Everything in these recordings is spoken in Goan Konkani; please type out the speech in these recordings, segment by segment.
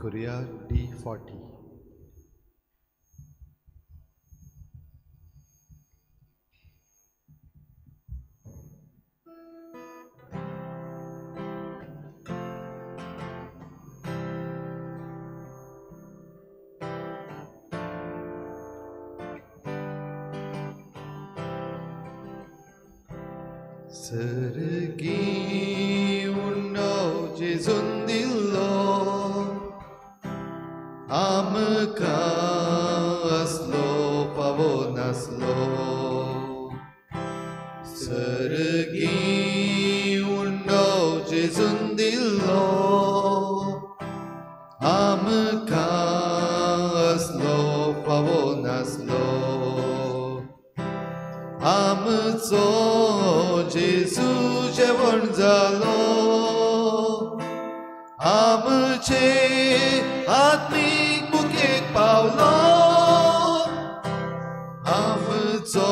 करूया D40. सर्गी उंडो जेजून दिल्लो आमकां आसलो पावो नासलो. सर्गी उंडो जेजून दिल्लो आमकां आसलो पावो नासलो. आमचो जेजू जेवण जालो आमचे आत्मीक बुकेक पावलो. आमचो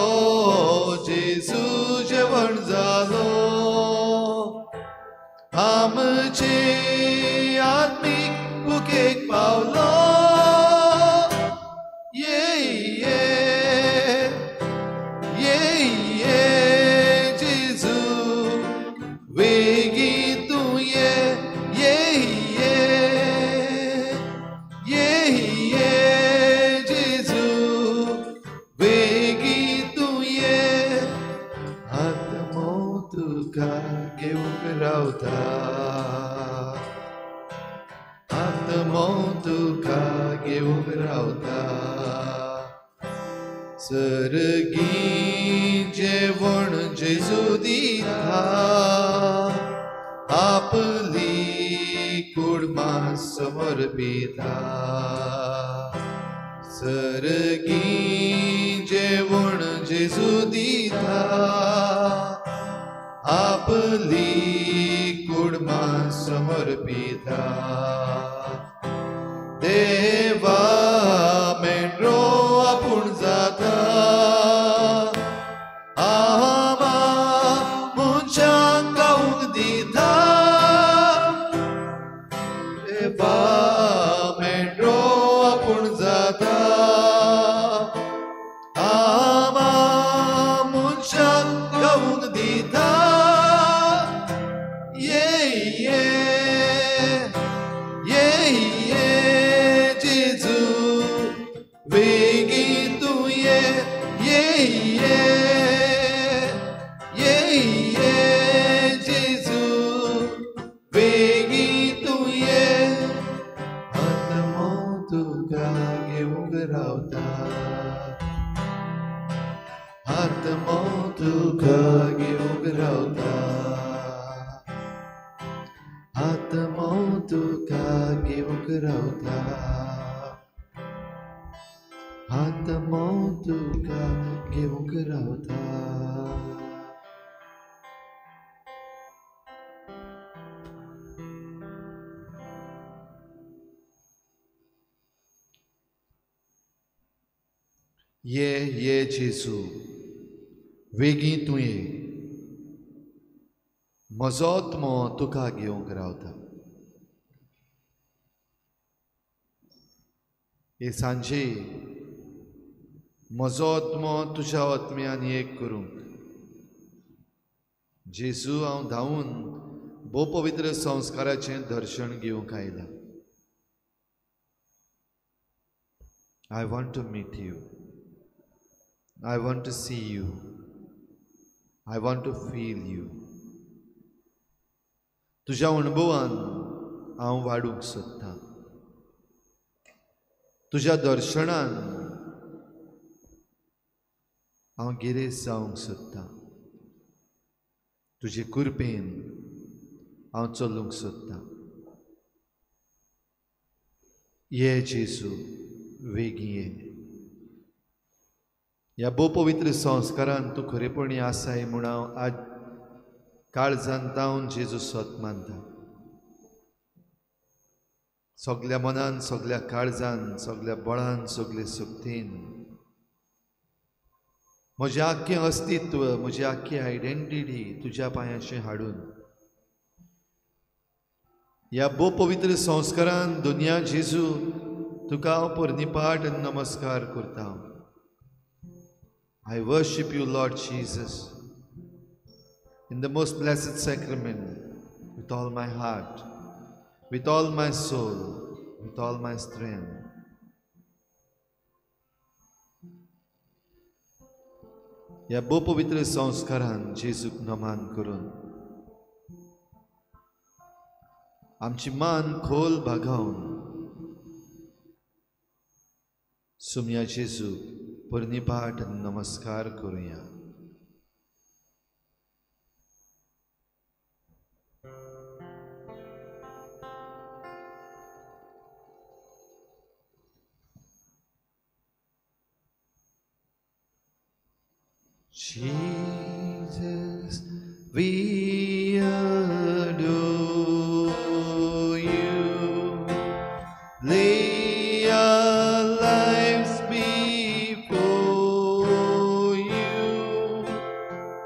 जेजू जेवण जालो आमचे आत्मीक बुकेक पावलो. ये ये ये ये जेजू वेगी तूं ये ये ये ये ये जेजू वेगी तूं ये. आत्मो तुका घेवंक रावता आत्मो तुका घेवंक रावता. सर्गी जेवण जेजू दिता आपली कुडमा समर्पिता. सर्गी जेवण जेजू दिता आपली कुडमा समर्पिता. देवा मेंढरो आपूण जाता आमा मनशांक गावंक दिता. देवा मेंढरो आपूण जाता आमा मनशांक गावंक दिता. ये ये ये ये जेजू वेगी तूं ये ये ये ये ये जेजू वेगी तूं ये. आत्मो तुका घेवंक रावता आत्मो तुका घेवंक रावता आत्मो तुका घेवंक रावता आत्मो तुका घेवंक रावता. ये ये जेजू वेगीं तूं ये म्हजो आत्मो तुका घेवंक रावता. हे सांजे म्हजो आत्मो तुज्या आत्म्यान एक करूंक जेजू हांव धांवून भोव पवित्र संस्काराचें दर्शन घेवंक आयलां. I want to meet you, I want to see you, I want to feel you. तुज्या अणभवान हांव वाडूंक सोदतां, तुज्या दर्शनान हांव गिरेस्त जावंक सोदतां, तुजे कृपेन हांव चलूंक सोदतां. ये जेजू वेगीं ये. ह्या भोव पवित्र संस्कारान तूं खरेपणी आसाय म्हूण हांव आज काळजान तावन जेजू सत मानता. सगल्या मनान सगल्या काळजान सगल्या बळान सगले शक्तीन म्हजें आख्खें अस्तित्व म्हजी आख्खी आयडेंटिटी तुज्या पांयाचें हाडून ह्या भोव पवित्र संस्कारान दुनिया जेजू तुका हांव परनिपाट आनी नमस्कार करता. I worship you, Lord Jesus, in the most blessed sacrament with all my heart, with all my soul, with all my strength. ह्या भोव पवित्र संस्कारान जेजूक नमन करून आमची मान खोल भागावन सुमया जेजूक परनिपाट नमस्कार करुया. Jesus, we adore you. Lay our lives before you.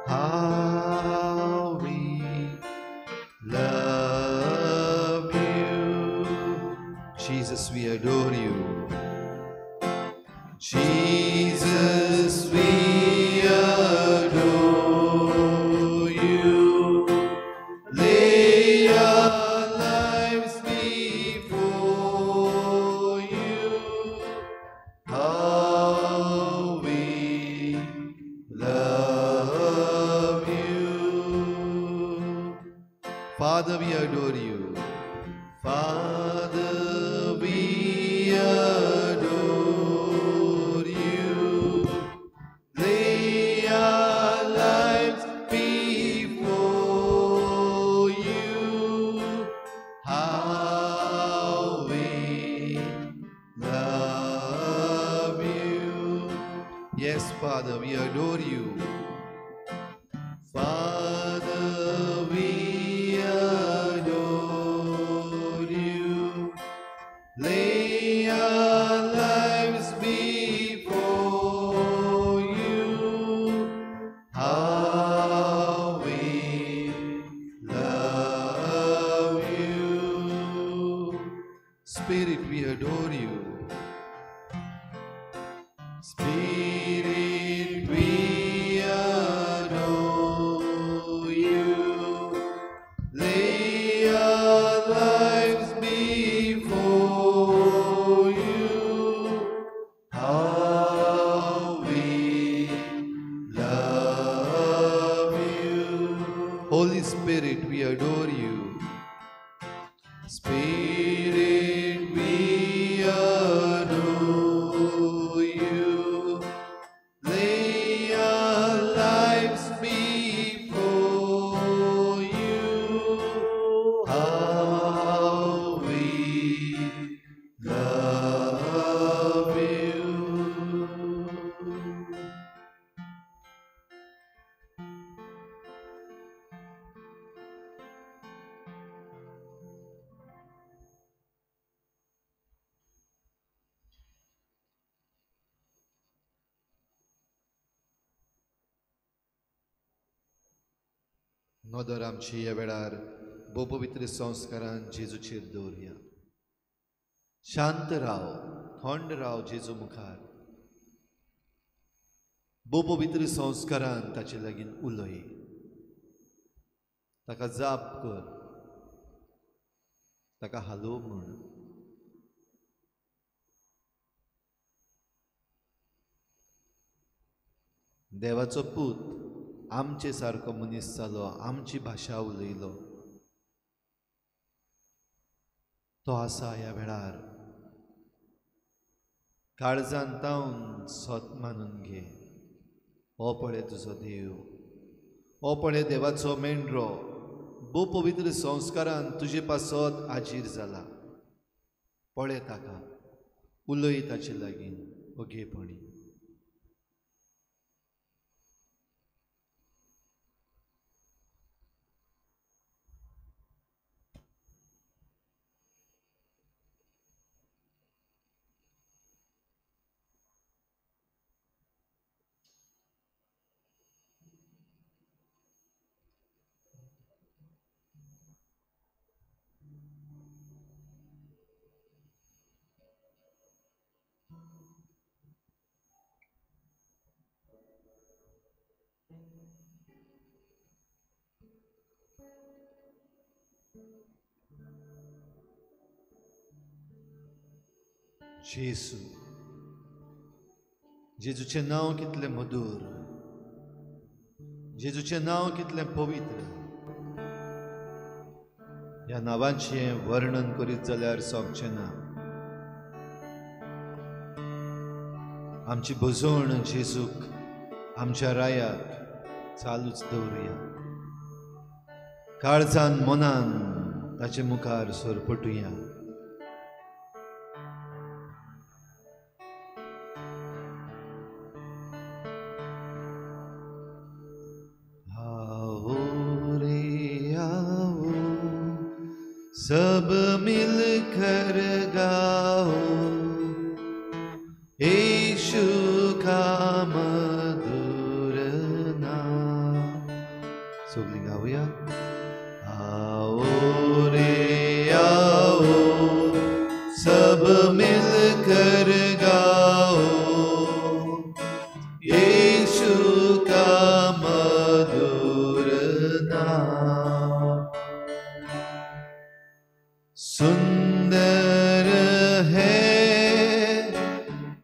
How we love you. Jesus, we adore you. Jesus, we adore you. Lay our lives before you. How we love you. Father, we adore you. Father, we adore you. Lay our lives before you. How we love you. Yes, Father, we adore you. Father, we adore you. Lay our lives before you. How we love you. Spirit, we adore you. Spirit, we adore you. Lay our lives before you. How we love you. Holy Spirit, we adore you. Spirit, we adore you. Lay our lives before you. How we love you. नदर आमची ह्या वेळार भोव पवित्र संस्कारान जेजूचेर दवरुया. शांत राव, थंड राव जेजू मुखार. भोव पवित्र संस्कारान ताचे लागीं उलय, ताका जाप कर, ताका हालो म्हण. देवाचो पूत आमचे सारको मनीस जालो, आमची भाशा उलयलो, तो आसा ह्या वेळार. काळजान तावन सत मानून घे. हो पळय तुजो देव, हो पळय देवाचो मेंढरो भोव पवित्र संस्कारान तुजे पासत आजीर जाला. पळय ताका, उलय ताचे लागीं ओगेपणी. जेजू, जेजूचें नांव कितलें मधूर, जेजूचें नांव कितलें पवित्र. ह्या नांवांचें वर्णन करीत जाल्यार सोंपचें ना. आमची भजवण जेजूक, आमच्या रायाक चालूच दवरुया. काळजान मनान ताचे मुखार सरपटुया. सब मिलकर गाओ यीशु का मधुर नाम. सगळीं गावया. आओ रे आओ सब मिलकर गाओ यीशु का मधुर नाम. सुंदर है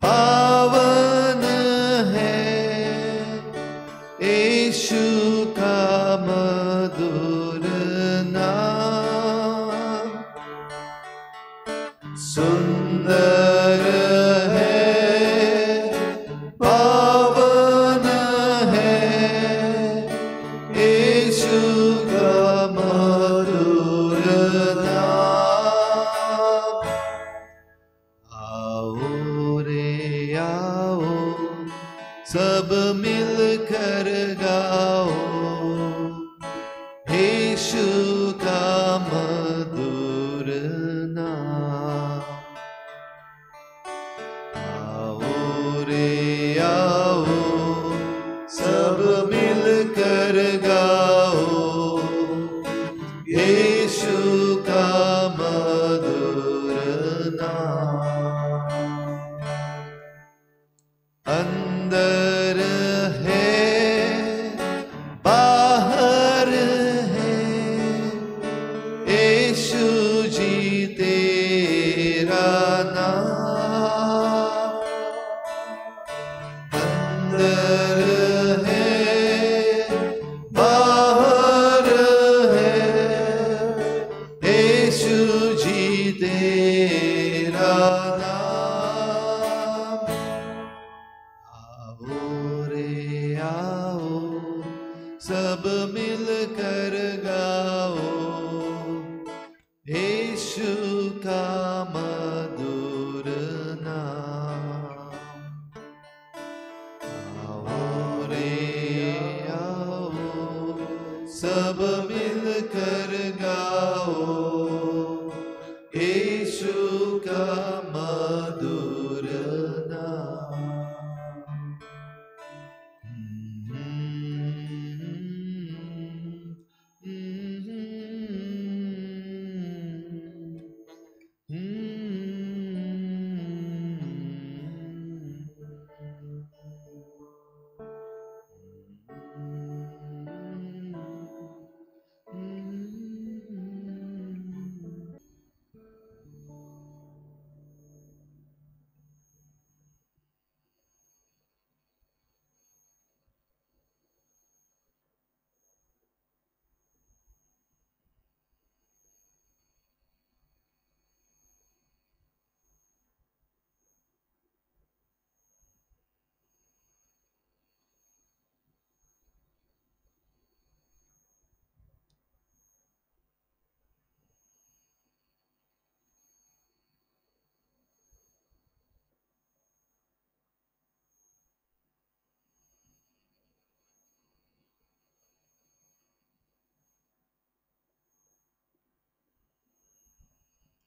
पावन है यीशु का मधुर नाम. सुंदर है पावन है यीशु का मधुर नाम. सब मिलकर गाओ यीशु का मधुर नाम. आओ रे आओ सब मिलकर गाओ यीशु का मधुर नाम. अंदर है बाहर है यीशु जी तेरा नाम. अंदर है बाहर है यीशु जी तेरा नाम. आओ सब मिलकर गाओ यीशु का मधुर नाम. आओ रे आओ सब मिलकर गाओ यीशु का मधुर नाम.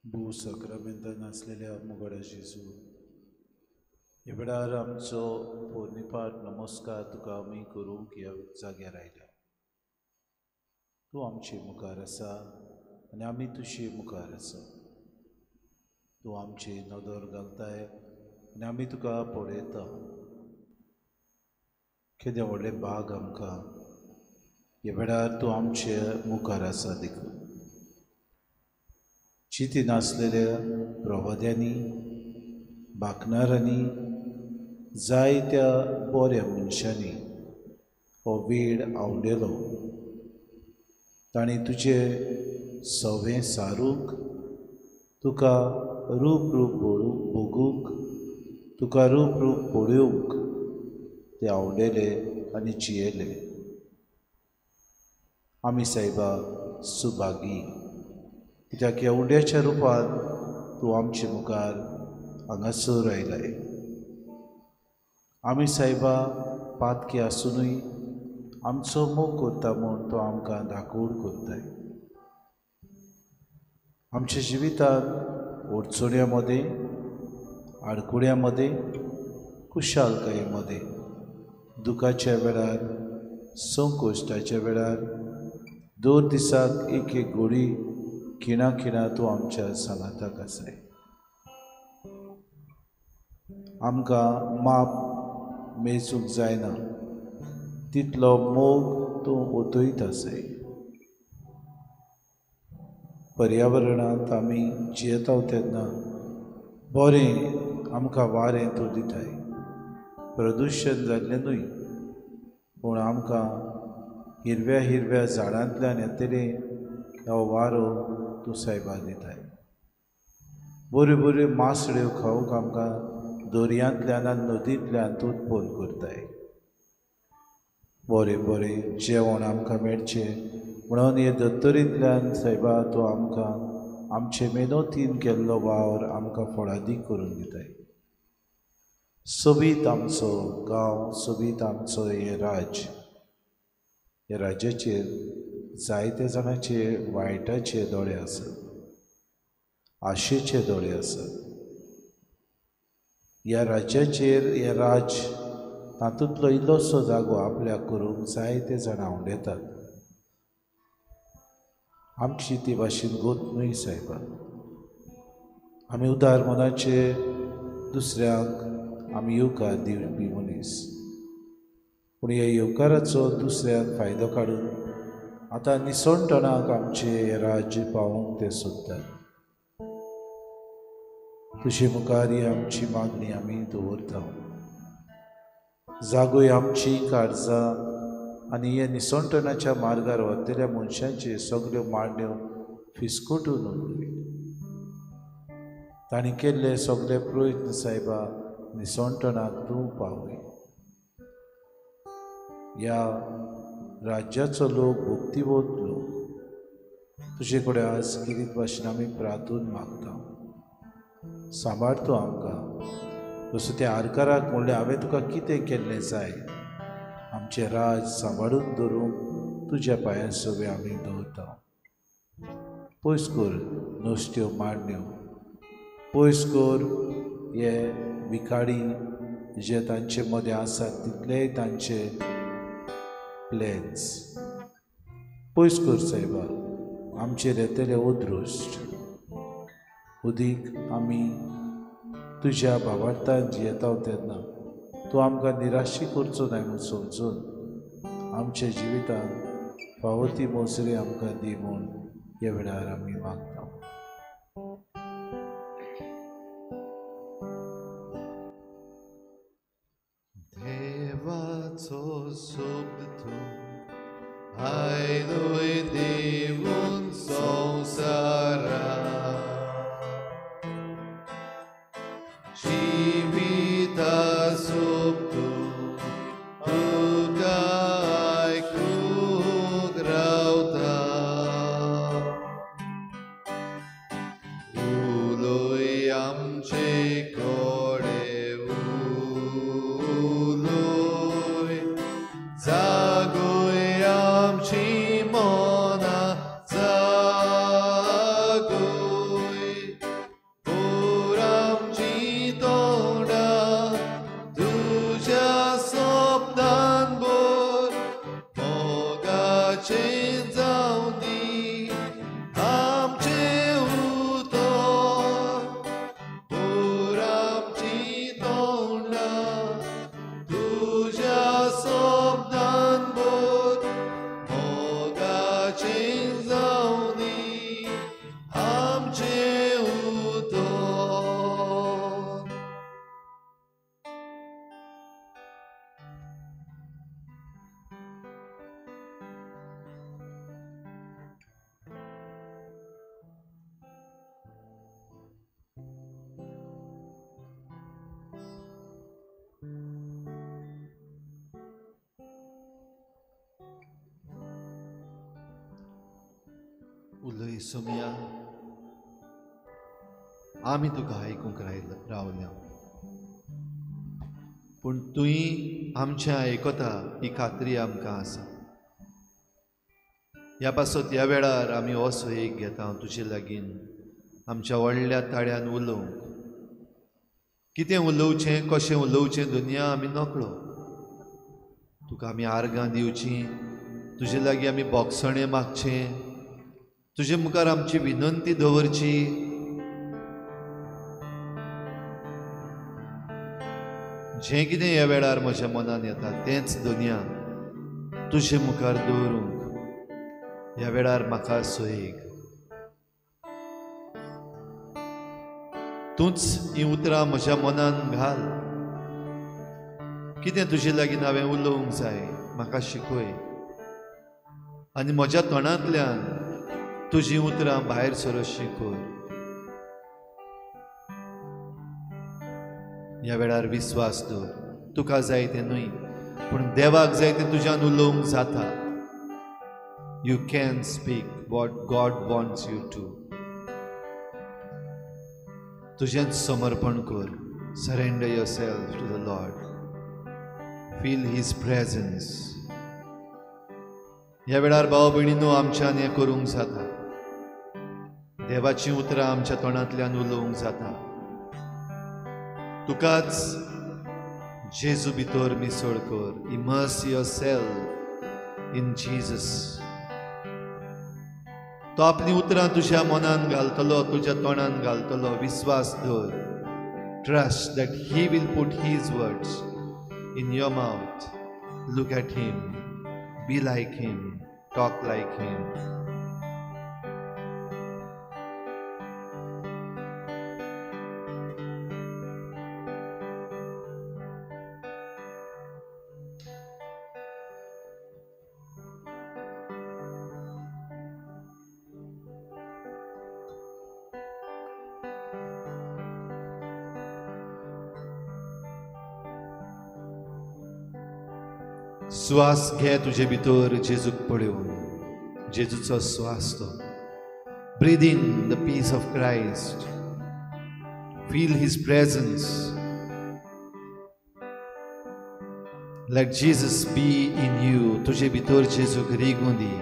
भू साक्रामेंतान आसलेल्या मुगडा जेजू, ह्या वेळार आमचो पोरणीपाठ नमस्कार तुका आमी करूंक ह्या जाग्यार आयल्या. तूं आमचे मुखार आसा आनी आमी तुजे मुखार आसा. तूं आमचे नदर घालताय आनी आमी तुका पळयता. केदें व्हडलें भाग आमकां ह्या वेळार तूं आमचे मुखार आसा देखून. चिती नासलेल्या प्रवाद्यांनी, बाकणारांनी, जायत्या बऱ्या मनशांनी हो वेळ आवडलो. तांणी तुजें सवें सारूंक, तुका रूप रूप भोगूंक, तुका रूप रूप पळोवंक ते आवडले आनी जियेले. आमी सायबा सुभागी, कित्याक ह्या उंड्याच्या रुपान तूं आमचे मुखार हांगासर आयलाय. आमी सायबा पातकी आसुनूय आमचो मोग करता म्हूण तो आमकां दाखोवड करताय. आमच्या जिवितांत अडचण्या मदें, आडकुड्या मदें, खुशालकाये मदें, दुखाच्या वेळार, संकश्टाच्या वेळार, दर दिसाक एक एक घोडी खिणा खिणा तूं आमच्या सांगाताक आसाय. आमकां माप मेजूंक जायना तितलो मोग तूं ओतयत आसाय. पर्यावरणांत आमी जियेता तेन्ना बरें आमकां वारें तूं दिताय. प्रदुशण जाल्लें न्हय, पूण आमकां हिरव्या हिरव्या झाडांतल्यान येतलें हो वारो तूं सायबा दिताय. बऱ्यो बऱ्यो मासळ्यो खावंक आमकां दर्यांतल्यान आनी नदींतल्यान तूं उत्पन्न करताय. बरें बरें जेवण आमकां मेळचें म्हणून हे दत्तरींतल्यान सायबा तूं आमकां आमचे मेहनतीन केल्लो वावर आमकां फळादीक करून दिताय. सोबीत आमचो गांव, सोबीत आमचो हें राज्य, ह्या राज्याचेर जायते जाणाचे वायटाचे दोळे आसात, आशेचे दोळे आसात. ह्या राज्याचेर हें राज्य तातूंतलो इल्लोसो जागो आपल्याक करूंक जायते जाणां आवडेतात. आमची ती भाशेन गोत न्हय सायबा. आमी उदार मनाचे दुसऱ्यांक आमी येवकार दिवपी मनीस, पूण ह्या येवकाराचो दुसऱ्यान फायदो काडून आतां निसणटणाक आमचें राज्य पावोवंक ते सोदतात. तुजे मुखार ही आमची मागणी आमी दवरता. जागोय आमची काळजां आनी ह्या निसणटणाच्या मार्गार वतल्या मनशांचे सगळ्यो मांडण्यो फिसकटून उरल्यो. तांणी केल्ले सगळे प्रयत्न सायबा निसणटणाक तूं पावय. ह्या राज्याचो लोक भक्तिवंत लोक, तुजे कडेन आज गिरीत भाशेन आमी प्रार्थून मागता. सांबाळ तूं आमकां, जसो त्या आरकाराक म्हणलें हांवें तुका कितें केल्लें जाय, आमचें राज सांबाळून दवरूंक तुज्या पांयां सगळें आमी दवरता. पयस कर नुस्त्यो मांडण्यो, पयस कर हे विखाडी जे तांचे मदें आसात तितलेय तांचे प्लॅन्स पयस कर सायबा. आमचेर येतले अदृश्ट उदीक आमी तुज्या भावार्थान जियेता तेन्ना तूं आमकां निराशी करचो न्हय म्हूण समजून आमच्या जिवितांत फावो ती मोसरी आमकां दी म्हूण ह्या वेळार आमी मागता. देवाचो शब्द तूं आयलोय देवून संवसारा, जिविता सोब तूं तुका आयकूंक रावता. उलय सोमया, आमी तुका आयकूंक रावल्या, पूण तुवें आमचें आयकता ही खात्री आमकां आसा. ह्या पासत ह्या वेळार आमी हो सोयेक घेता तुजे लागीं आमच्या व्हडल्या ताळ्यान उलोवंक. कितें उलोवचें, कशें उलोवचें दुनिया आमी नकळो. तुका आमी आर्गां दिवचीं, तुजे लागीं आमी बोगसणें मागचें, तुजे मुखार आमची विनंती दवरची. जें कितें ह्या वेळार म्हज्या मनान येता तेंच दुनिया तुजे मुखार दवरूंक ह्या वेळार म्हाका सोयेक. तूंच हीं उतरां म्हज्या मनान घाल. कितें तुजे लागीं हांवें उलोवंक जाय म्हाका शिकय, आनी म्हज्या तोंडांतल्यान तुजीं उतरां भायर सरशी कर. ह्या वेळार विस्वास दवर. तुका जाय तें न्हय, पूण देवाक जाय तें तुज्यान उलोवंक जाता. You can speak what God wants you to. तुजेंच समर्पण कर. Surrender yourself to the Lord. Feel his presence. ह्या वेळार भाव भयणीनो आमच्यान हें करूंक जाता. देवाचीं उतरां आमच्या तोंडांतल्यान उलोवंक जाता. तुकाच जेजू भितर मिसळ कर. Immerse yourself in Jesus. तो आपलीं उतरां तुज्या मनान घालतलो, तुज्या तोंडान घालतलो. विस्वास दवर. Trust that he will put his words in your mouth. Look at him, be like him, talk like him. स्वास घे तुजे भितर जेजूक पळोवन. जेजूचो स्वास तो. Breathe in the peace of Christ. Feel his presence. Let Jesus be in you. तुजे भितर जेजूक रिगूं दी.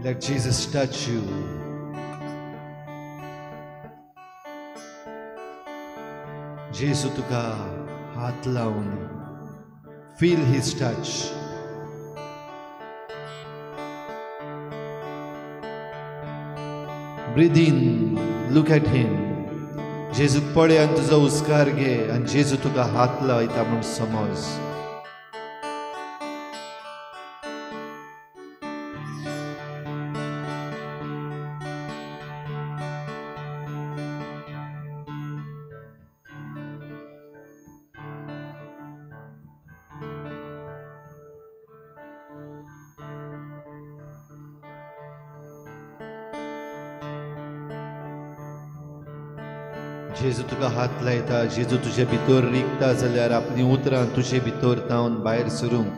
Let Jesus touch you. जेजू तुका हात लावन. Feel his touch. Breathe in. Look at him. जेजूक पळय आनी तुजो उस्कार घे आनी जेजू तुका हात लायता म्हूण समज. जेजू तुका हात लायता. जेजू तुजे भितर रिगता जाल्यार आपलीं उतरां तुजे भितर तावन भायर सरूंक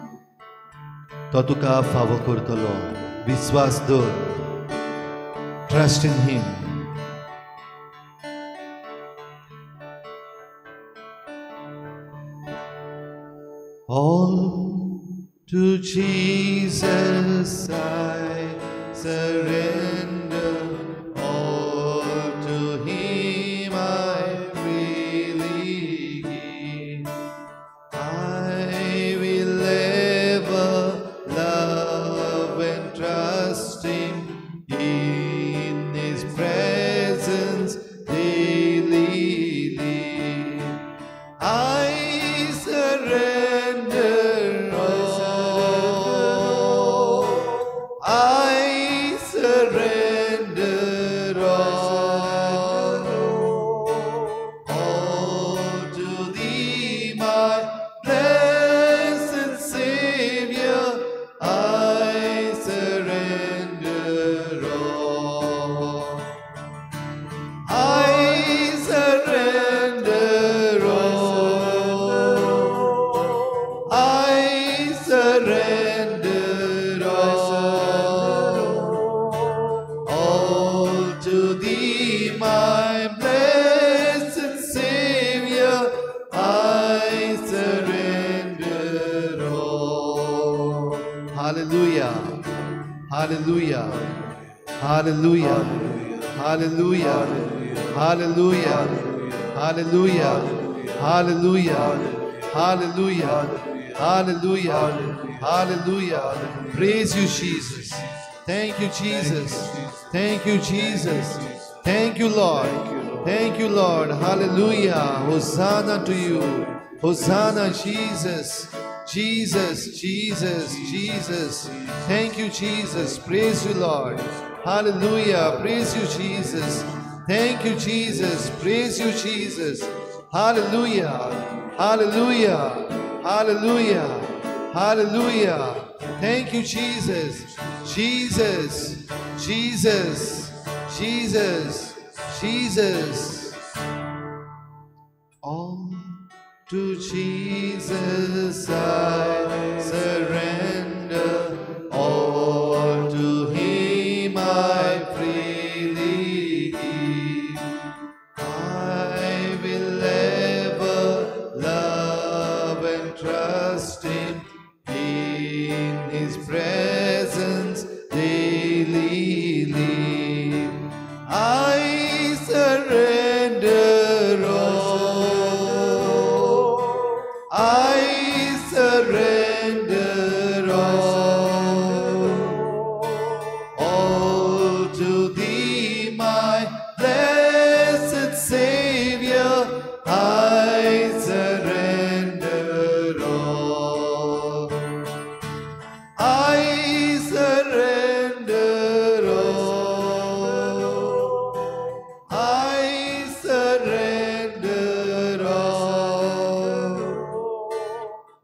तो तुका फावो करतलो. विस्वास दवर. Trust in him. All to Jesus I surrender. All to him I freely give. I will ever love and trust him. In his presence daily live. I surrender all. I surrender. Hallelujah. Hallelujah. Hallelujah. Hallelujah. Hallelujah. Hallelujah. Hallelujah. Hallelujah. Hallelujah. Hallelujah. Praise you, Jesus. Thank you, Jesus. Thank you, Jesus. Thank you, Lord. Thank you, Lord. Hallelujah. Hosanna to you. Hosanna, Jesus. Jesus, Jesus, Jesus. Thank you, Jesus. Praise you, Lord. Hallelujah. Praise you, Jesus. Thank you, Jesus. Praise you, Jesus. Hallelujah. Hallelujah. Hallelujah. Hallelujah. Thank you, Jesus. Jesus. Jesus. Jesus. Jesus. All to Jesus I surrender, all to Him I freely give. I will ever love and trust Him, in His presence daily live. I surrender all. I surrender all, all to Thee, my blessed Savior. I surrender all. I surrender all. I surrender all.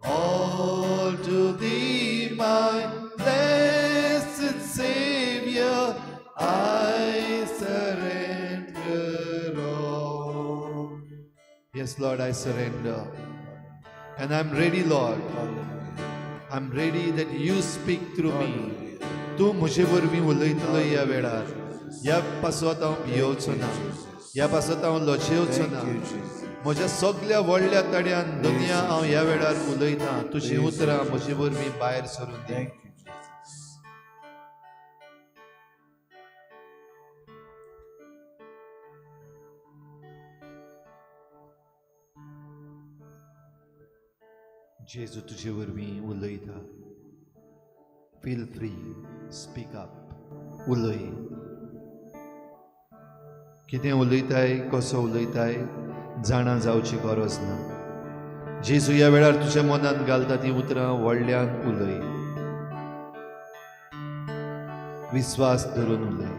All to Thee, my blessed Savior, I surrender all. Yes, Lord, I surrender. And I'm ready, Lord. I'm ready that you speak through me. तूं म्हजे वरवीं उलयतलो ह्या वेळार. ह्या पासत हांव भियोवचो ना, ह्या पासत हांव लजेवचो ना. म्हज्या सगल्या व्हडल्या तड्यान दुनिया हांव ह्या वेळार उलयतां. तुजीं उतरां म्हजे वरवीं भायर सरून दी. जेजू तुजे वरवीं उलयता. Feel free, speak up. उलय. कितें उलयताय, कसो उलयताय जाणा जावची गरज ना. जेजू ह्या वेळार तुज्या मनांत घालता ती उतरां व्हडल्यान उलय. विस्वास धरून उलय.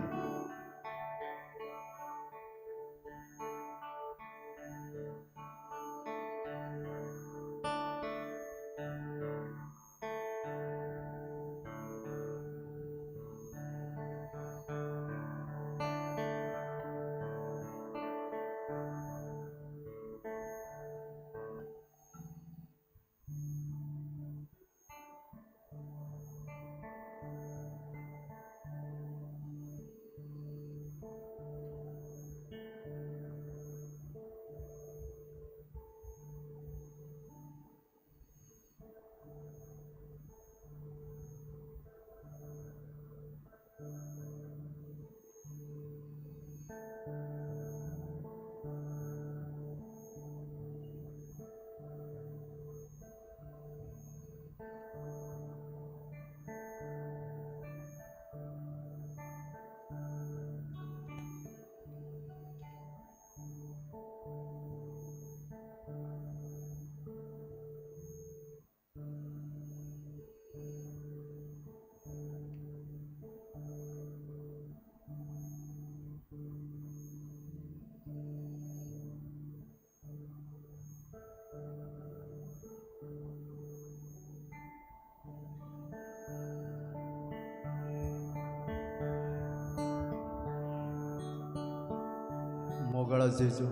मोगळा जेजू,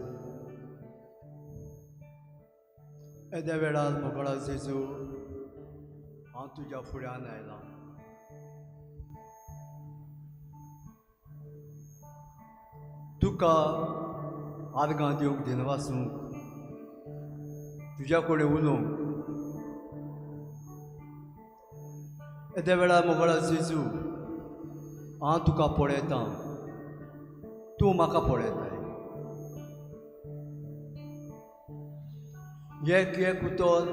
येद्या वेळार मोगळा जेजू हांव तुज्या फुड्यान आयलां. तुका आर्गां दिवंक दिनवासूंक, तुज्या कडेन उलोवंक. येद्या वेळार मोगळा जेजू, हांव तुका पळयतां, तूं म्हाका पळयताय. एक एक उतर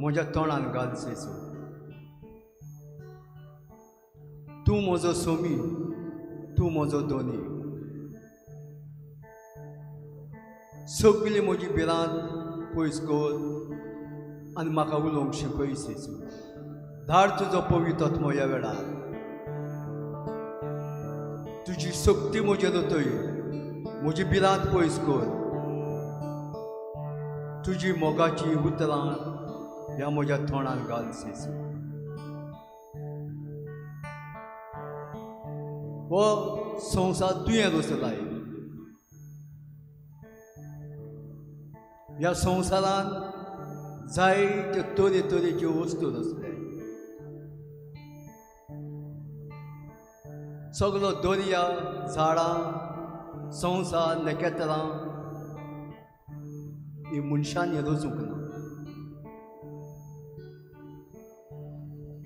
म्हज्या तोंडान घाल जेजू. तूं म्हजो सोमी, तूं म्हजो दोनी. सगळी म्हजी भिरांत पयस कर आनी म्हाका उलोवंक शिकय जेजू. धाड तुजो पवित्र आत्मो ह्या वेळार. तुजी शक्ती म्हजेर वतय, म्हजी भिरांत पयस कर. तुजी मोगाची उतरां ह्या म्हज्या तोंडान घाल जेजू. हो संवसार तुवें रचलाय. ह्या संवसारान जायत्यो तरे तरेच्यो वस्तू रचल्याय. सगलो दर्या, झाडां, संवसार, नखेत्रां ही मनशांनी रचूंक ना.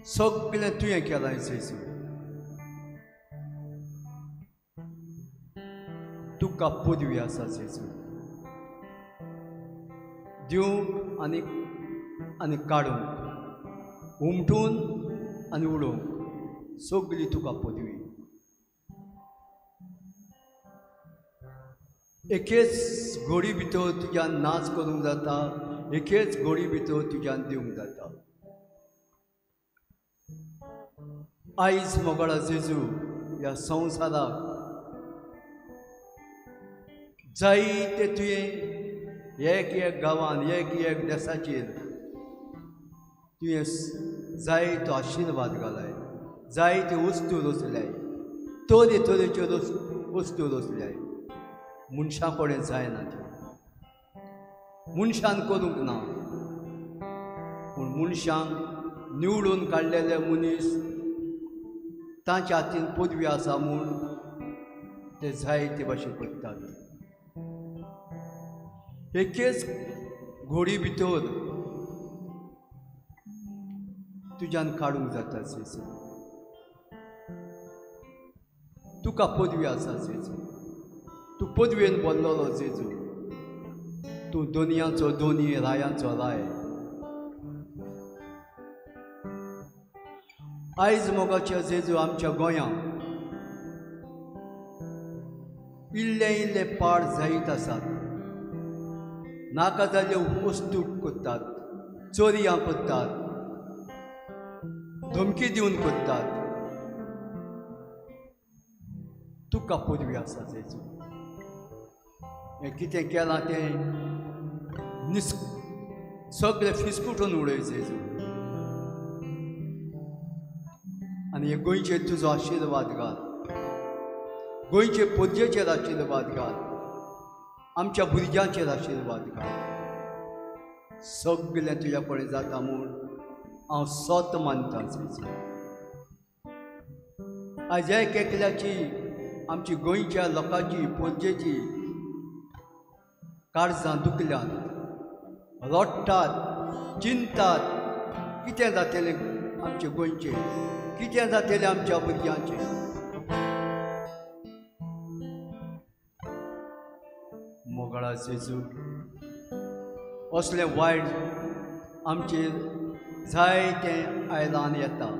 सगळें तुवें केलां जेजू. तुका पदवी आसा जेजू, दिवंक आनी आनी काडूंक, उमटून आनी उडोवंक, सगळी तुका पदवी. एकेच घोडी भितर तुज्यान नाच करूंक जाता, एकेच घोडी भितर तुज्यान दिवंक जाता. आयज मोगळा जेजू, ह्या संवसाराक जायते तुवें एक एक गांवान, एक एक देसाचेर तुवें जायतो आशिर्वाद घालाय, जायत्यो वस्तू रचल्याय, तरे तरेच्यो वस्तू रचल्याय. मनशां कडेन जायना त्यो, मनशान करूंक ना, पूण मनशांक निवडून काडलेले मनीस तांच्या हातीन पदवी आसा म्हूण ते जायते भाशेन करतात. एकेच घोडी भितर तुज्यान काडूंक जाता जेजू. तुका पदवी आसा जेजू, तूं पदवेन भरलेलो जेजू. तूं दोनयांचो दोनी, रायांचो राय. आयज मोगाच्या जेजू, आमच्या गोंयांत इल्ले इल्ले पाड जायत आसात. नाका जाल्ल्यो वस्तू करतात, चोरयां करतात, धमकी दिवन करतात. तुका पदवी आसा जेजू. हें कितें केलां तें सगळें फिसकुटून उडय जेजू. आनी हे गोंयचेर तुजो आशिर्वाद घाल, गोंयचे पोरजेचेर आशिर्वाद घाल, आमच्या भुरग्यांचेर आशिर्वाद घाल. सगळें तुज्या कडेन जाता म्हूण हांव सत मानतां जेजू. आयज एक एकल्याची, आमची गोंयच्या लोकांची, पोरजेची काळजां दुखल्यांत, रडटात, चिंतात, कितें जातलें आमचे गोंयचें, कितें जातलें आमच्या भुरग्यांचें. मोगळा जेजू, असलें वायट आमचेर जायतें आयलां आनी येता.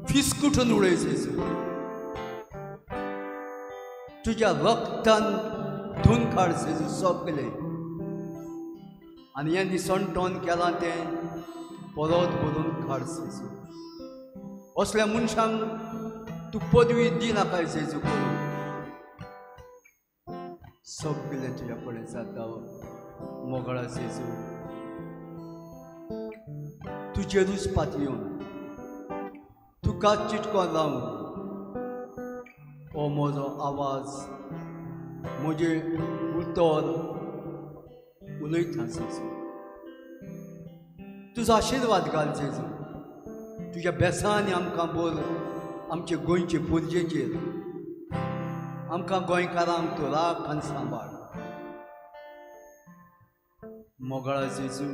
फिसकुटून उडय जेजू. तुज्या रक्तान धुवन काड जेजू सगळें. आनी हें निसणटोन केलां तें परत भरून काड जेजू. असल्या मनशांक तूं पदवी दिनाका जेजू करून. सगळें तुज्या कडेन जाता मोगळा जेजू. तुजेरूच पातयेवन, तुका चिटको लावन हो म्हजो आवाज, म्हजें उतर उलयता जेजू. तुजो आशिर्वाद घाल जेजू. तुज्या बेसांनी आमकां बोल, आमचे गोंयचे पुरजेचेर, आमकां गोंयकारांक तूं राख आनी सांबाळ. मोगळा जेजू,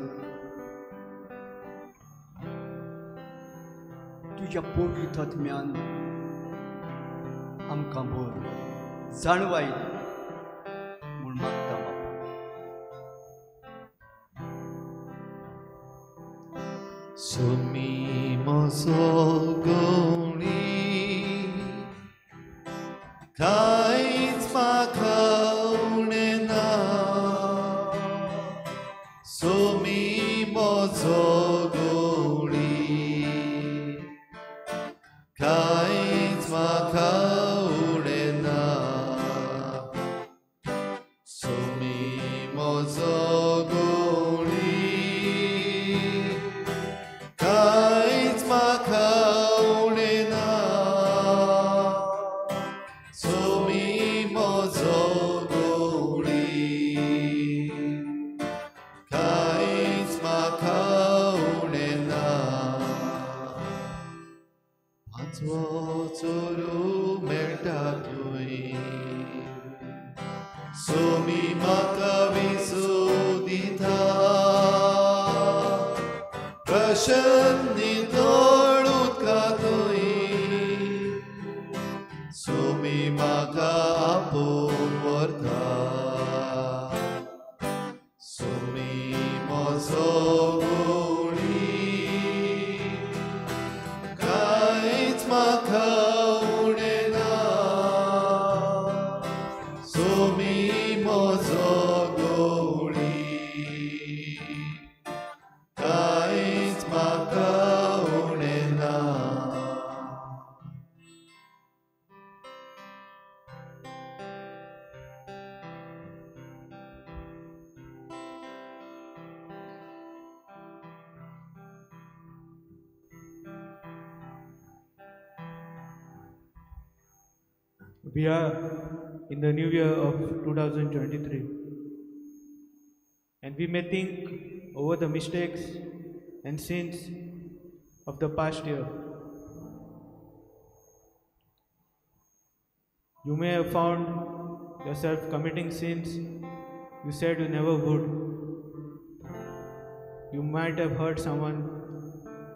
तुज्या पवित्र आत्म्यान आमकां भर जाणवाय म्हूण मागता बापा. सुमी म्हजो गवळी कांयच म्हाका उणें ना, सुमी म्हजो गवळी कांयच म्हाका उणें ना, सुमी म्हजो गवळी कांयच म्हाका उणें ना, सुमी म्हजो गवळी कांयच म्हाका उणें ना. पांचवो चोरू मेळटा थंय, सुमी म्हाका विसू दिता, प्रसन्न नितळ उदका थंय, सुमी म्हाका आपोवन व्हरता, सुमी म्हजो गवळी कांयच म्हाका उणें ना, सुमी म्हजो गवळी कांयच म्हाका उणें ना. We are in the new year of 2023, and we may think over the mistakes and sins of the past year. You may have found yourself committing sins you said you never would. You might have hurt someone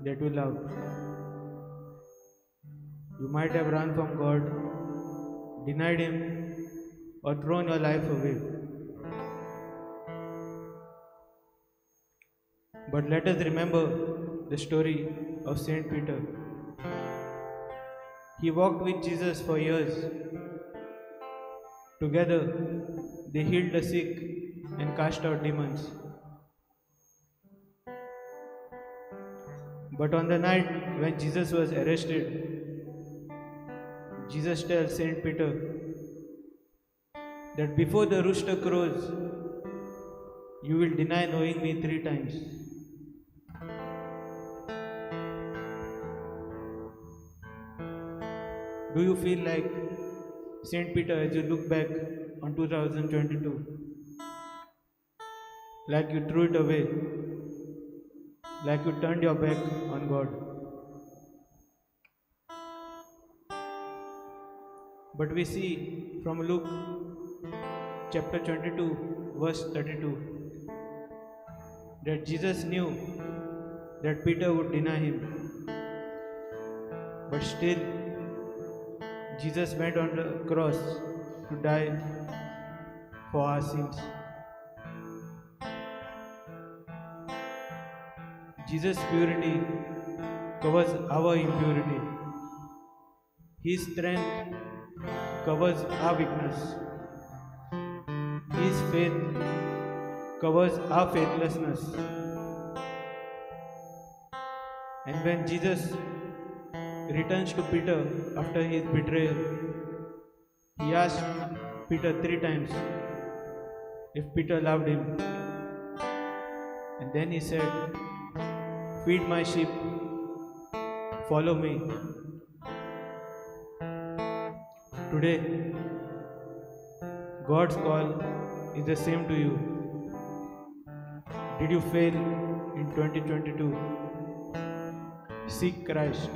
that you love. You might have run from God, denied Him, or thrown your life away. But let us remember the story of Saint Peter. He walked with Jesus for years. Together, they healed the sick and cast out demons. But on the night when Jesus was arrested, Jesus tells Saint Peter that before the rooster crows, you will deny knowing me 3 times. Do you feel like Saint Peter as you look back on 2022? Like you threw it away, like you turned your back on God. But we see from Luke chapter 22, verse 32, that Jesus knew that Peter would deny him. But still, Jesus went on the cross to die for our sins. Jesus' purity covers our impurity. His strength covers our weakness. His faith covers our faithlessness. And when Jesus returns to Peter after his betrayal, he asked Peter 3 times if Peter loved him. And then he said, "Feed my sheep, follow me." Today, God's call is the same to you. Did you fail in 2022? Seek Christ.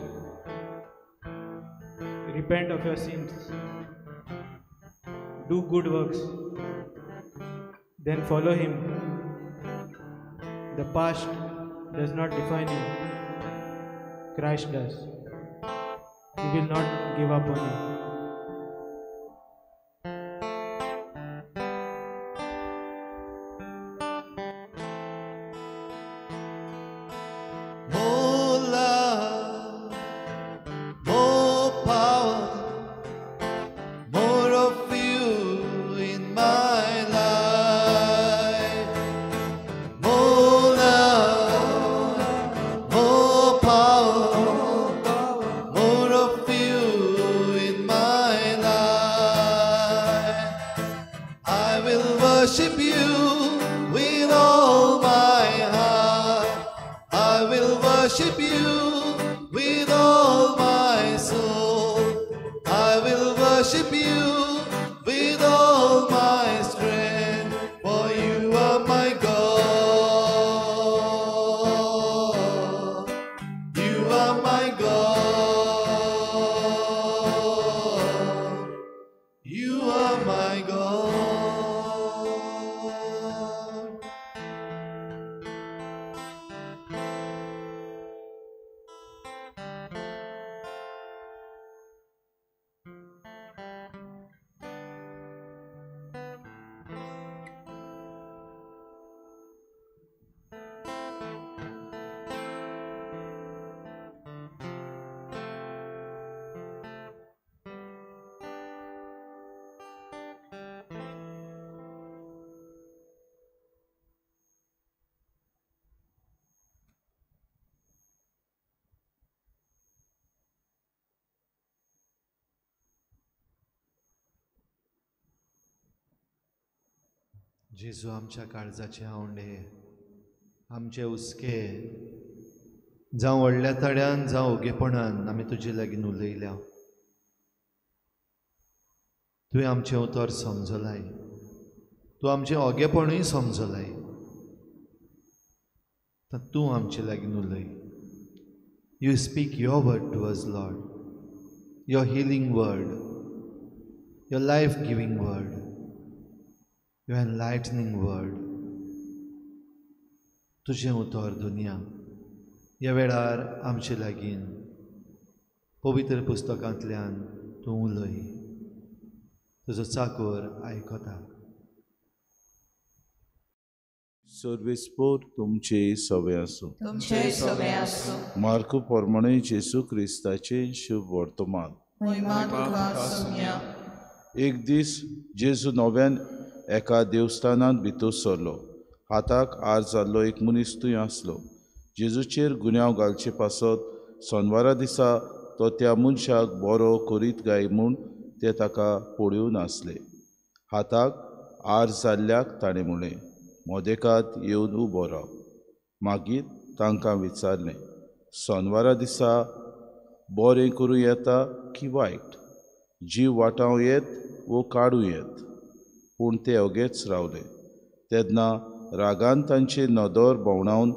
Repent of your sins. Do good works. Then follow Him. The past does not define you. Christ does. He will not give up on you. More love, more power, more of you in my life. More love, more power, more of you in my life. I will worship you with all my heart. I will worship you with all my soul. I will worship you with all my strength, for you are my God. You are my God. You are my God. जेजू आमच्या काळजाचे आवंडे, आमचे हुस्के, जावं व्हडल्या तड्यान जावं ओगेपणान आमी तुजे लागीं उलयल्या. तुवें आमचें उतर समजलाय, तूं आमचें ओगेपणूय समजलाय. तूं आमचे लागीं उलय. You speak your word to us, Lord, your healing word, your life giving word, your enlightening word. तुजें उतर दुनिया ह्या वेळार आमचे लागीं पवित्र पुस्तकांतल्यान तूं उलय. तुजो चाकोर आयकता. सर्वेस्पोर तुमचे सवे आसूं. मार्कू प्रमाणे जेजू क्रिस्ताचें शुभ वर्तमान. एक दीस जेजू नव्यान एका देवस्थानांत भितर सरलो. हाताक आर जाल्लो एक मनीस थंय आसलो. जेजूचेर गुन्यांव घालचे पासत सोनवारा दिसा तो त्या मनशाक बरो करीत काय म्हूण ते ताका पळोवन आसले. हाताक आर जाल्ल्याक ताणें म्हणलें, मोदेकात येवन उबो राव. मागीर तांकां विचारलें, सोनवारा दिसा बरें करूं येता की वायट, जीव वाटावं येत वो काडूं येत? पूण ते ओगेच रावले. तेन्ना रागान तांचे नदर भोंवणावन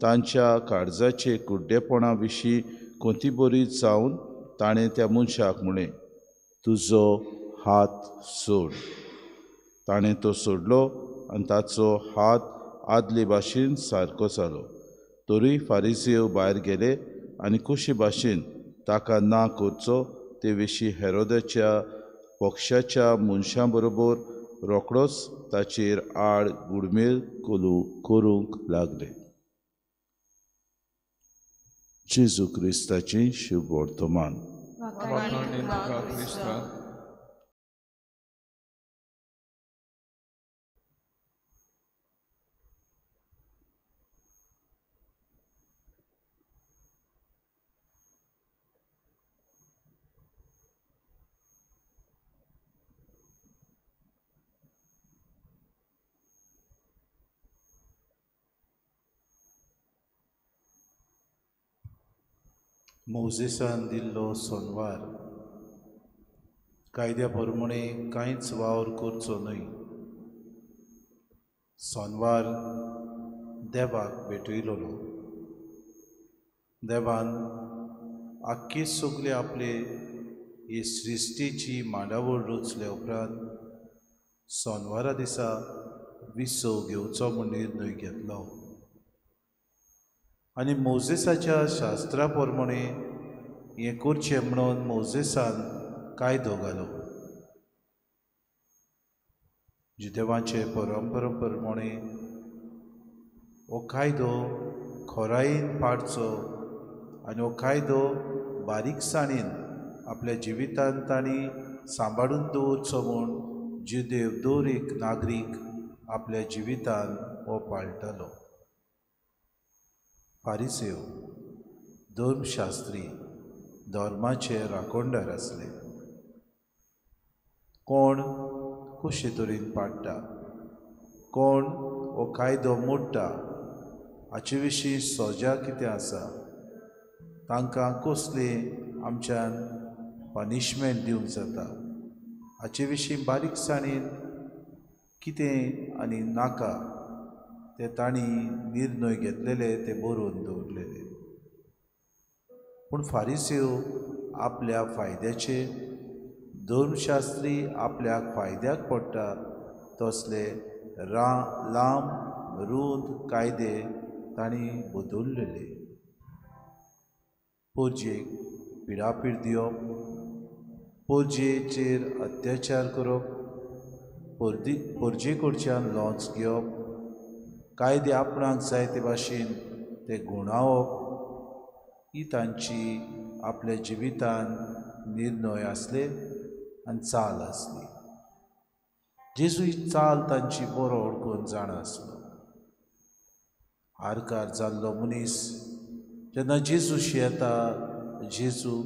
तांच्या काळजाचे कुड्डेपणा विशीं कोंतीबरी जावन ताणें त्या मनशाक म्हणलें, तुजो हात सोड. ताणें तो सोडलो आनी ताचो हात आदले भाशेन सारको जालो. तरूय फारिजेव भायर गेले आनी कशे भाशेन ताका ना करचो ते विशीं हेरोदाच्या पक्षाच्या मनशां बरोबर रोखडोच ताचेर आड गुडमेल करूंक लागले. जेजू क्रिस्ताचें शुभ वर्तमान. मोजेसान दिल्लो सोनवार कायद्या प्रमाणे कांयच वावर करचो न्हय. सोनवार देवाक भेटयलोलो. देवान आख्खी सगळे आपले ही सृश्टीची मांडावळ रचल्या उपरांत सोनवारा दिसा विसव घेवचो म्हूण निर्णय घेतलो आनी मोजेसाच्या शास्त्रा प्रमाणे हें करचें म्हणून मोजेसान कायदो घालो. जुदेवांचे परंपरे प्रमाणे हो कायदो खोरायेन पाळचो आनी हो कायदो बारीकसाणेन आपल्या जिवितांत तांणी सांबाळून दवरचो म्हूण जुदेव दर एक नागरीक आपल्या जिवितांत हो पाळटालो. फारिसेव धर्मशास्त्री धर्माचे राखणदार आसले. कोण कशे तरेन पाळटा, कोण हो कायदो मोडटा हाचे विशीं सजा कितें आसा, तांकां कसली आमच्यान पनिशमेंट दिवंक जाता हाचे विशीं बारीकसाणेन कितें आनी नाका ते तांणी निर्णय घेतलेले, ते बरोवन दवरलेले. पूण फारिसेव आपल्या फायद्याचे, धर्मशास्त्री आपल्याक फायद्याक पडटा तसले लांब रूंद कायदे तांणी बदललेले. पोरजेक पिडापीड दिवप, पोरजेचेर अत्याचार करप, पोरजे कडच्यान लॉन्स घेवप, कायदे आपणाक जाय ते भाशेन ते गुणावप ही तांची आपल्या जिवितान निर्णय आसले आनी चाल आसली. जेजू ही चाल तांची बरो वळखून जाणा आसलो. आरकार जाल्लो मनीस जेन्ना जेजू येता, जेजू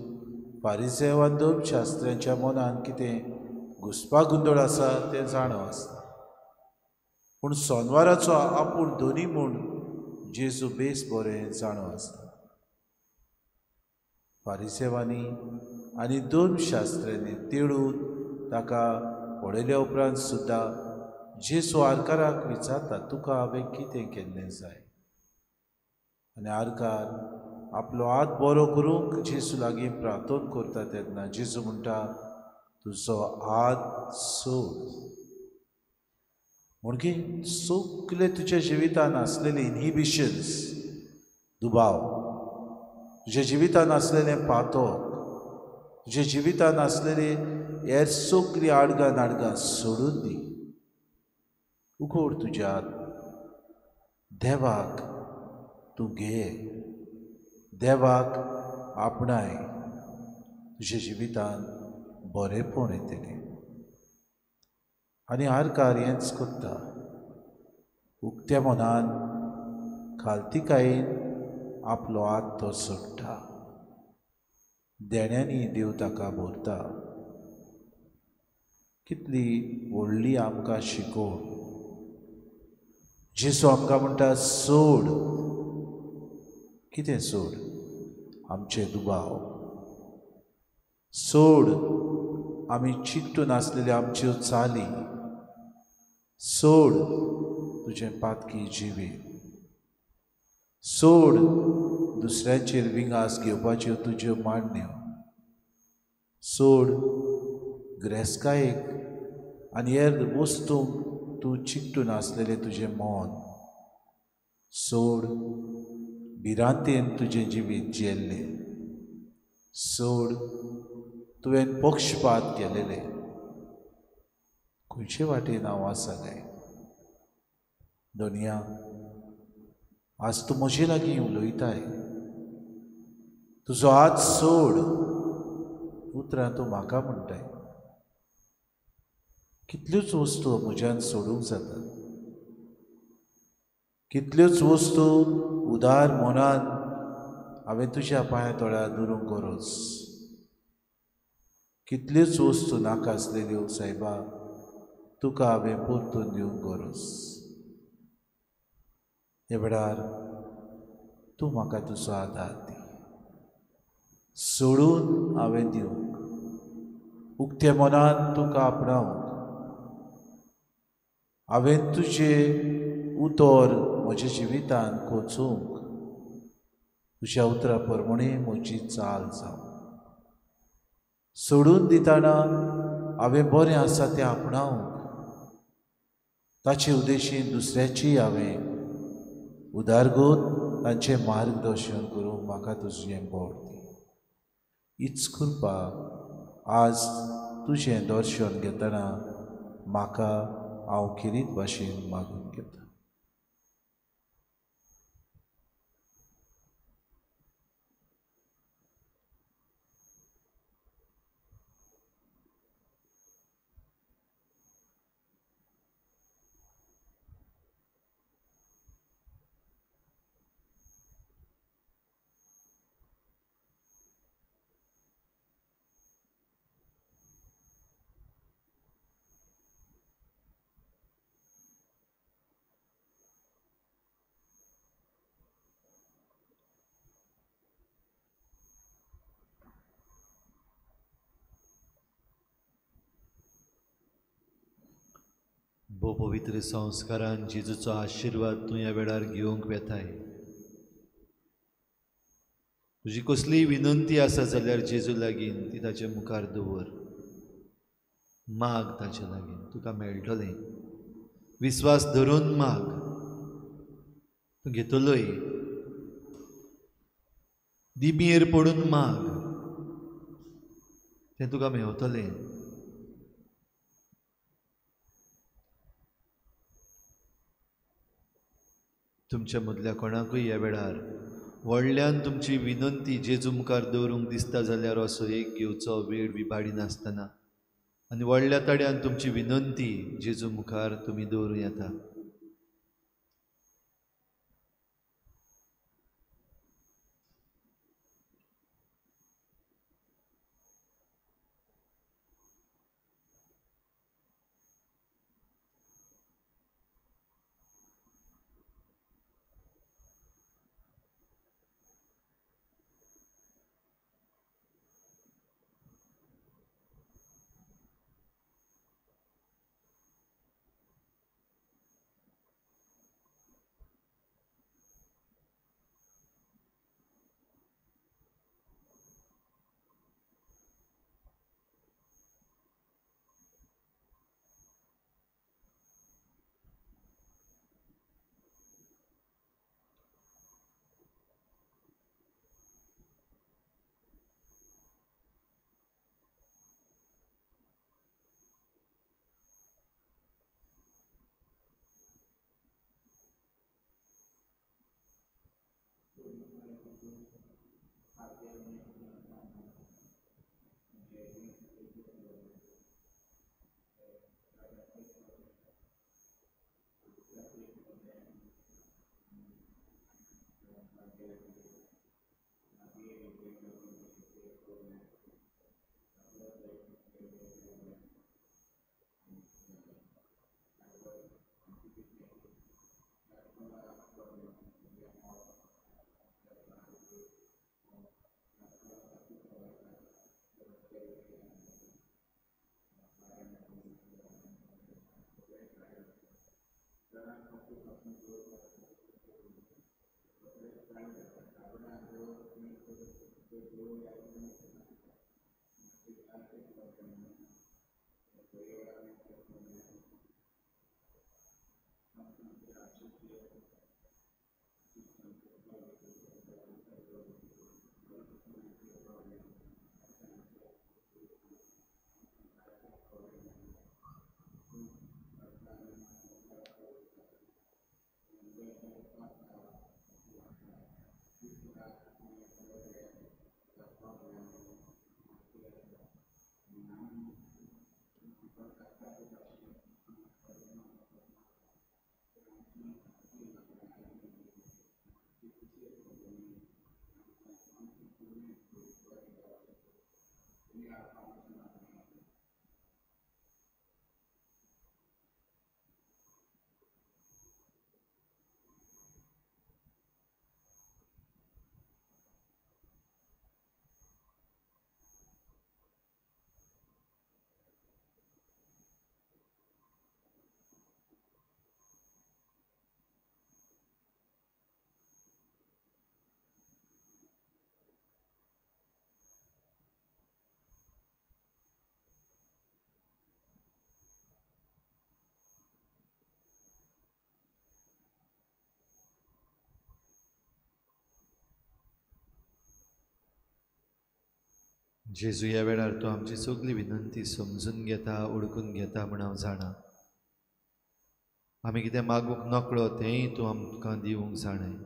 फारिसेव आनी धर्मशास्त्र्यांच्या मनान कितें घुस्पागोंदळ आसा तें जाणा आसता. पूण सोनवाराचो आपूण धनी म्हूण जेजू बेस बरें जाणो आसता. फारिसेवांनी आनी धर्मशास्त्र्यांनी तेळून ताका पळयल्या उपरांत सुद्दां जेजू आरकाराक विचारता, तुका हांवें कितें केल्लें जाय? आनी आरकार आपलो हात बरो करूंक जेजू लागीं प्रार्थना करता तेन्ना जेजू म्हणटा, तुजो हात सोड. म्हणगे सगळे तुज्या जिवितान आसलेले इनहिबिशन्स, दुबाव, तुज्या जिवितान आसलेलें पातक, तुज्या जिवितान आसलेले हेर सगळीं आडगां नाडगां सोडून दी. उगड तुज्या हात, देवाक तूं घे, देवाक आपणाय, तुज्या जिवितान बरेंपण येतलें. आनी आरकार हेंच करता, उक्त्या मनान खालतीकायेन आपलो हात तो सोडटा. देण्यांनी देव ताका भरता. कितली व्हडली आमकां शिकोवण. जेजू आमकां म्हणटा, सोड. कितें सोड? आमचे दुबाव सोड, आमी चिकटून आसलेल्यो आमच्यो चाली सोड, तुजें पातकी जिवीत सोड, दुसऱ्यांचेर विंगास घेवपाच्यो तुज्यो मांडण्यो सोड, ग्रेस्कायेक आनी हेर वस्तूंक तूं चिकटून आसलेलें तुजें मन सोड, भिरांतेन तुजें जिवीत जियेल्लें सोड, तुवें पक्षपात केलेले. खंयचे वाटेन हांव आसा काय दोनया? आज तूं म्हजे लागीं उलयताय, तुजो हात सोड उतरां तूं म्हाका म्हणटाय. कितल्योच वस्तू म्हज्यान सोडूंक जातात, कितल्योच वस्तू उदार मनान हांवें तुज्या पांया तळ्यार दवरूंक गरज, कितल्योच वस्तू नाका आसलेल्यो सायबा तुका हांवें परतून दिवंक गरज. हे वेळार तूं म्हाका तुजो आदार दी, सोडून हांवें दिवंक, उक्त्या मनान तुका आपणावंक. हांवें तुजें उतर म्हज्या जिवितान कोचूंक, तुज्या उतरा प्रमाणे म्हजी चाल जावं. सोडून दितना हांवें बरें आसा तें आपणावंक, ताचे उद्देशीन दुसऱ्याची हांवें उदारगत तांचें मार्गदर्शन करूंक म्हाका तुजें बळ दी. हीच कृपा आज तुजें दर्शन घेतना म्हाका हांव खेरीत भाशेन मागून घेता. भोव पवित्र संस्कारान जेजूचो आशिर्वाद तूं ह्या वेळार घेवंक वेताय. तुजी कसलीय विनंती आसा जाल्यार जेजू लागीं ती ताचे मुखार दवर, माग ताचे लागीं, तुका मेळटलें. विस्वास धरून माग, तूं घेतलोय. दिबयेर पडून माग, तें तुका मेवतलें. तुमच्या मदल्या कोणाकूय ह्या वेळार व्हडल्यान तुमची विनंती जेजू मुखार दवरूंक दिसता जाल्यार असो एक घेवचो वेळ विभाडी नासतना आनी व्हडल्या तड्यान तुमची विनंती जेजू मुखार तुमी दवरूं येता. जेजू, ह्या वेळार तूं आमची सगली विनंती समजून घेता, ओळखून घेता म्हण हांव जाणा. आमी कितें मागूंक नकळो तेंय तूं आमकां दिवंक जाणाय.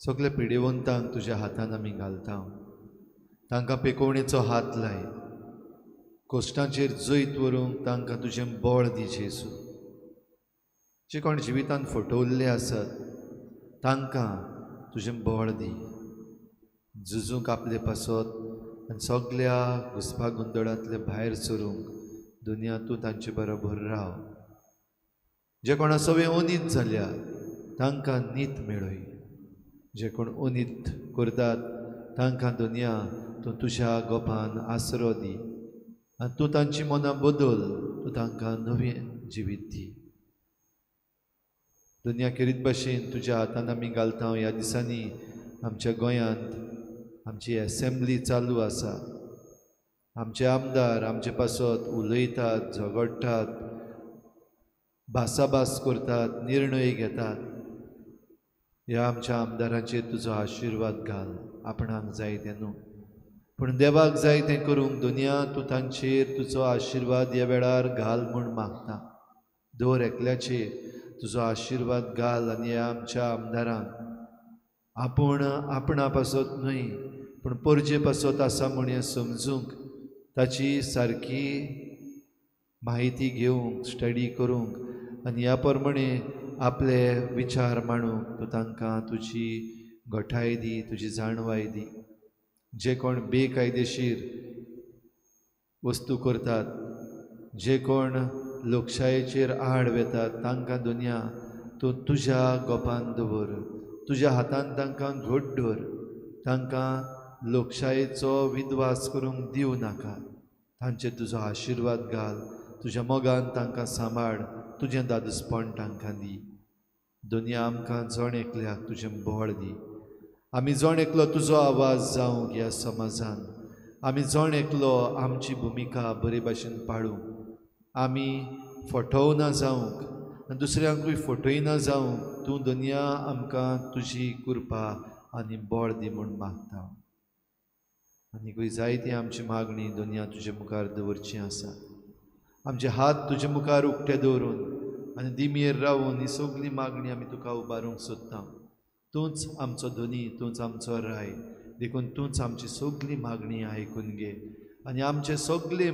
सगळे पिडेवंतांक तुज्या हातान आमी घालता, तांकां पेकोवणेचो हात लाय, कश्टांचेर जैत व्हरूंक तांकां तुजें बळ दी जेजू. जे कोण जिवितांत फटवल्ले आसत तांकां तुजें बळ दी, झुजूंक आपले पासत आनी सगल्या घुसपा गोंदळांतले भायर सरूंक दुनिया तूं तांचे बरोबर राव. जे कोणा सगळे अनीत जाल्या तांकां नीत मेळय, जे कोण अनीत करतात तांकां दुनिया तूं तुज्या गोपान आसरो दी आनी तूं तांची मनां बदल, तूं तांकां नवें जिवीत दी. दुनिया खेरीत भाशेन तुज्या हातान आमी घालता. ह्या दिसांनी आमच्या गोंयांत आमची एसेंब्ली चालू आसा. आमचे आमदार आमचे पासत उलयतात, झगडटात, भासाभास करतात, निर्णय घेतात. ह्या आमच्या आमदारांचेर तुजो आशिर्वाद घाल. आपणाक जाय तें न्हू पूण देवाक जाय तें करूंक दुनिया तूं तांचेर तुजो आशिर्वाद ह्या वेळार घाल म्हूण मागता. दर एकल्याचेर तुजो आशिर्वाद घाल आनी ह्या आमच्या आमदारांक आपूण आपणा पासत न्हय पूण परजे पासत आसा म्हूण हें समजूंक, ताची सारकी म्हायती घेवंक, स्टडी करूंक आनी ह्या प्रमाणे आपले विचार मांडूंक तूं तांकां तुजी घटाय दी, तुजी जाणवाय दी. जे कोण बेकायदेशीर वस्तू करतात, जे कोण लोकशायेचेर आड वेतात तांकां दुनिया तूं तुज्या गोपान दवर, तुज्या हातान तांकां घट दवर, तांकां लोकशायेचो विद्वास करूंक दिवं नाका. तांचेर तुजो आशिर्वाद घाल, तुज्या मोगान तांकां सांबाळ, तुजें दादूसपण तांकां दी. दुनिया आमकां जण एकल्याक तुजें बळ दी. आमी जण एकलो तुजो आवाज जावंक ह्या समाजान, आमी जण एकलो आमची भुमिका बरे भाशेन पाळूंक, आमी फटोवना जावंक आनी दुसऱ्यांकूय फटयना जावंक तूं दुनिया आमकां तुजी कृपा आनी बळ दी म्हूण मागता. आनीकूय जायती आमची मागणी दुनिया तुजे मुखार दवरची आसा. आमचे हात तुजे मुखार उक्ते दवरून आनी दिमयेर रावून ही सगली मागणी आमी तुका उबारूंक सोदता. तूंच आमचो धनी, तूंच आमचो राय, देखून तूंच आमची सगली मागणी आयकून घे आनी आमचे सगळे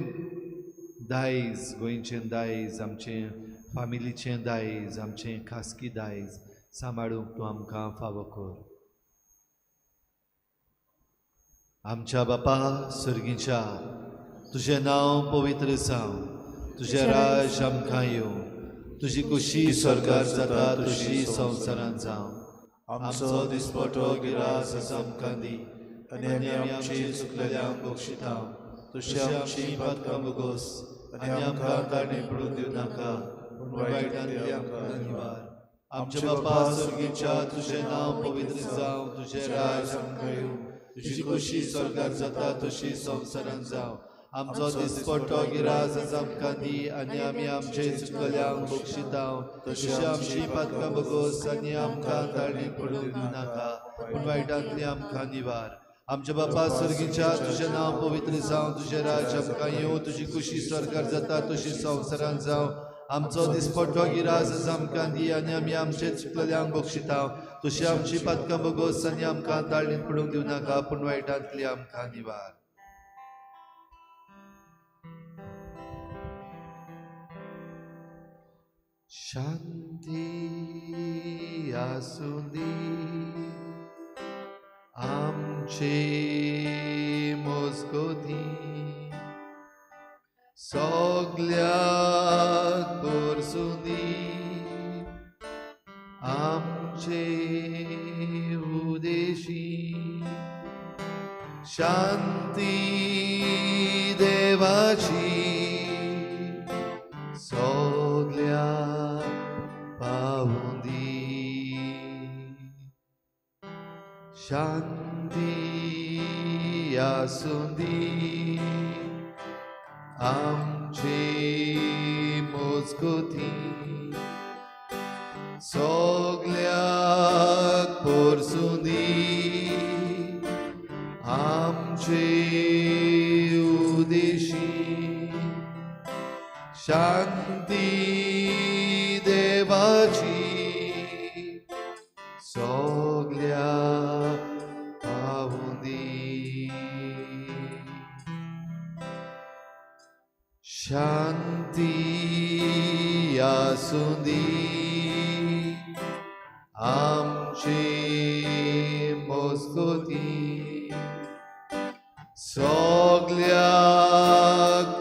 दायज, गोंयचें दायज, आमचें फामिलीचें दायज, आमचें खासगी दायज सांबाळूंक तूं आमकां फावो कर. आमच्या बापा सर्गीच्या, तुजें नांव पवित्र जावं, तुजें राज आमकां येवं, तुजी खुशी स्वर्गार जाता तशी संवसारांत जावं. आमचो दिसपटो गिरास आमकां दी आनी आमी आमची चुकलेल्यांक बक्षिता तशी आमची पातकां भोगोस आनी आमकां ताणें पडून दिवं नाका पूण वायटांतली आमकां निवार. आमच्या बापा सर्गीच्या, तुजें नांव पवित्र जावं, तुजें राज आमकां येवं, तुजी खुशी स्वर्गार जाता तशी संवसारांत जावं. आमचो दिसपटो गिरास आमकां दी आनी आमी आमचे चुकल्यांक बक्षिता तशी आमची पातकां भोगोस आनी आमकां ताणें पडून दिवं नाका पूण वायटांतली आमकां निवार. आमच्या बापा सर्गीच्या, तुजें नांव पवित्र जावं, तुजें राज आमकां येवं, तुजी खुशी स्वर्गार जाता तशी संवसारांत जावं. आमचो दिसपटो गिरास आमकां दी आनी आमी आमचे चुकल्यांक बक्षिता तशी आमची पातकां भोगोस आनी आमकां ताळणीत पडूंक दिवं नाका पूण वायटांतली आमकां निवार. शांती आसूं दी आमचे मजगतीं, सगल्याक पोरसूं दी आमचे उदेशी. शांती देवाची सगल्याक पावूं दी, शांती आसूं दी आमचे मजगतीं, सगल्याक पोरसूं दी आमचे आमचे उदेशी शांती देवाची सगल्या पावुंदी. शांती आसुंदी आमचे मजगती सगल्याक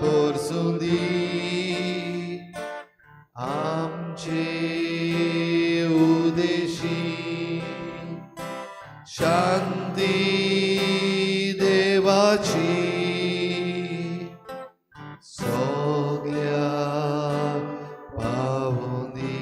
पोरसुंदी आमचे उदेशी शांती देवाची सगल्याक पावुंदी.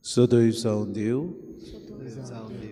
सदैव जावं देव,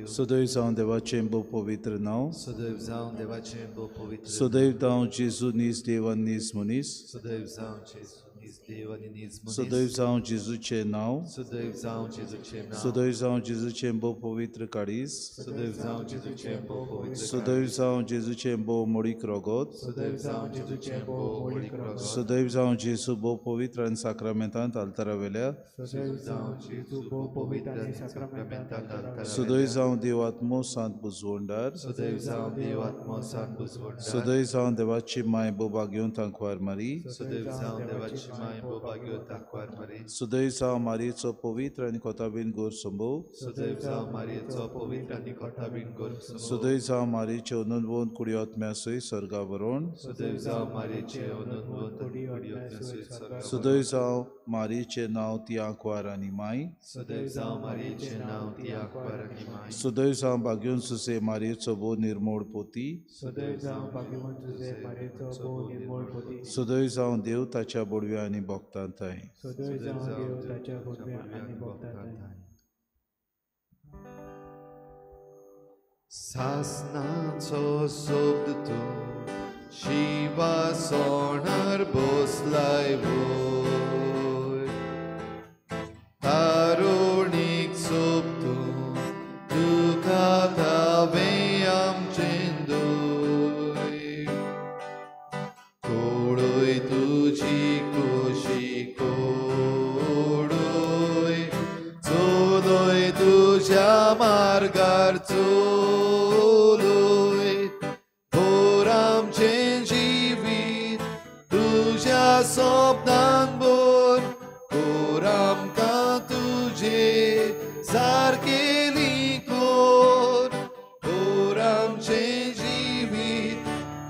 सदैव जावं देवाचें भोव पवित्र नांव, सदैव जावं देवाचें भोव पवित्र, सदैव जावं जेजू नीज देव आनी नीज मनीस, सदैव जावं जेजू नीज देव आनी नीज मनीस, सदैव जावं जेजूचें नांव, सदैव जावं जेजूचें नांव, सदैव जावं जेजूचें भोव पवित्र काळीज, सदैव जावं जेजूचें भोव पवित्र, सदैव जावं जेजूचें भोव मोडीक रगत, सदैव जावं जेजूचें भोव मोडीक रगत, सदैव जावं जेजू भोव पवित्र आनी साक्रामेंतांत आल्तारा वेल्या, सदैव जावं जेजू भोव पवित्र आनी साक्रामेंतांत आल्तारा, सदैव जावं देव आत्मो सांत बुजवंडार, सदैव जावं देव आत्मो सांत बुजवंडार, सदैव जावं देवाची माय बोभाग्योन तांकवार मारी, सदैव जावं देवाची माय बोभाग्योन तांकवार मारी, सदैव जावं मारयेचो पवित्र आनी कोताबीन गोर संभव, सदैव जावं मारयेचो पवित्र आनी कोताबीन गोर संभव, सदैव जावं मारयेचे अनंतवंत कुडी आत्म्या सयत सर्गा वरोण, सदैव जावं मारयेचे अनंतवंत कुडी आत्म्या सयत सर्गा, सदैव जावं मारयेचें नांव ती आंकवार आनी माय, सदैव जावं मारयेचें नांव ती आंकवार आनी माय, सदैव जावं भाग्यवंत सुसे मारयेचो भोव निर्मोळ पोती, सदैव जावं भाग्यवंत सुसे मारयेचो भोव निर्मोळ पोती, सदैव जावं देव ताच्या बोडव्या आनी भक्तांताय, सदैव जावं देव ताच्या बोडव्या आनी भक्तांताय. सासनाचो शब्द तूं शिवासोणार बसलाय वयर, तारुणीक सोब तूं तुका दावें आमचें दोय, कोडय तुजी कुशी कोडय, चलय तुज्या मार्गार चलय, भोर आमचें जिवीत तुज्या सपनान भोर, कोर आमकां तुजे सारकेली कोर, भोर आमचें जिवीत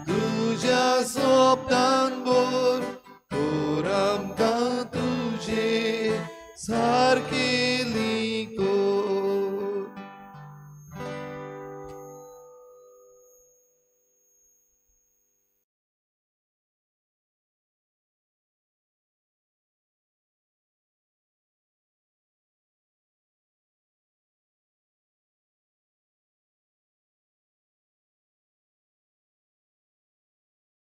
तुज्या सपनान भोर,